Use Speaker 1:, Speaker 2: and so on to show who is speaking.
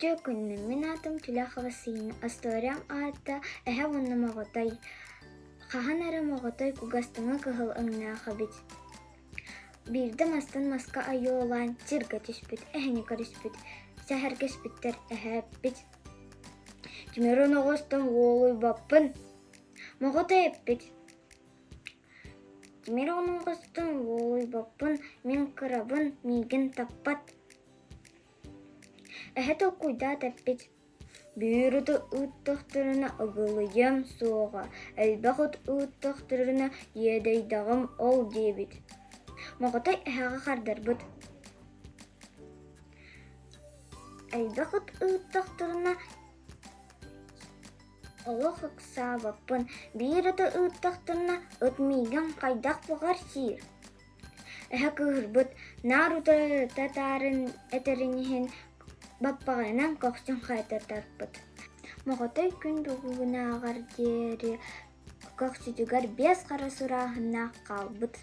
Speaker 1: Үтүө күнүнэн, мин аатым Тюляхова Сиина, остуоруйам аата Эһэ уонна Моҕотой. Хаһан эрэ моҕотой кугастыҥы кыһыл өҥнөөх эбит. Биирдэ мастан маска ойуолаан сиргэ түспүт, эһэни көрүспүт, сэһэргэспиттэр эһэ эппит: «Тимир оноҕостон уолуйбаппын, моҕотой эппит: Тимир оноҕостон уолуйбаппын, мин кырабын, миигин таппат» Эһэ толкуйдаат эппит: «Биир ыты ыыттахтарына ыгылыйыам суоҕа, элбэх ыт ыыттахтарына иэдэйдэҕим ол» диэбит. Моҕотой эһэҕэ хардарбыт: «Элбэх ыт ыыттахтарына олох ыксаабаппын, биир ыты ыыттахтарына ыт миигин хайдах баҕар сиир» Эһэ кыыһырбыт, наар утарыта таарын этэрин иһин баппаҕайынан көхсүн хайыта тарпыт. Моҕотой күн бүгүнээҕэр диэри көхсүтүгэр биэс хара сурааһыннаах хаалбыт.